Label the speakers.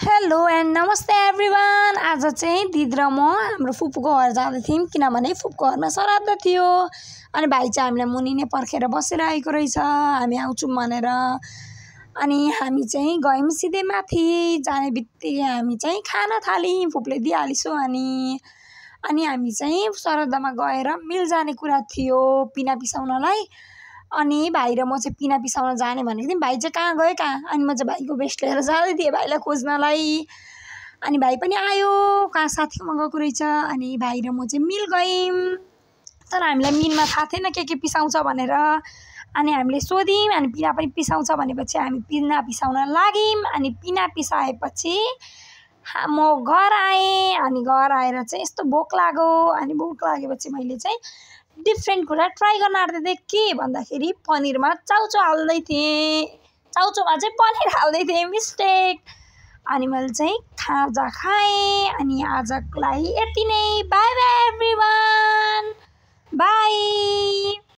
Speaker 1: Hello and नमस्ते everyone. आज चाहिँ दिदी र म हाम्रो फुपूको घर जाँदै थियौँ किनभने फुपूको घरमा श्राद्ध थियो। अनि भाइ चाहिँ हामीलाई मुनि नै पर्खेर बसिरहेको रहेछ हामी आउँछौँ भनेर। अनि हामी चाहिँ गयौँ सिधै माथि। जाने बित्तिकै हामी चाहिँ खान थाल्यौँ, फुपूले दिइहालिसो अनि हामी चाहिँ श्राद्धमा गएर मिल जाने कुरा थियो पिना पिसाउनलाई। अनि भाइ र म चाहिँ पिना पिसाउन जाने भनेको थियौँ। भाइ चाहिँ कहाँ गयो कहाँ, अनि म चाहिँ भाइको भेस्ट लिएर जाँदै थिएँ भाइलाई खोज्नलाई। अनि भाइ पनि आयो, कहाँ साथीकोमा गएको रहेछ। अनि भाइ र म चाहिँ मिल गयौँ, तर हामीलाई मिलमा थाहा थिएन के पिसाउँछ भनेर। अनि हामीले सोध्यौँ, अनि पिना पनि पिसाउँछ भनेपछि हामी पिना पिसाउन लाग्यौँ। अनि पिना पिसाएपछि म घर आएँ। अनि घर आएर चाहिँ यस्तो भोक लाग्यो। अनि भोक लागेपछि मैले चाहिँ डिफ्रेन्ट कुरा ट्राई गर्न आँट्दै थिएँ। के भन्दाखेरि पनिरमा चाउचाउ हाल्दै थिएँ। चाउचाउमा चाहिँ पनिर हाल्दै थिएँ, मिस्टेक। अनि मैले चाहिँ खाजा खाएँ। अनि आजको लागि यति नै। By by everyone.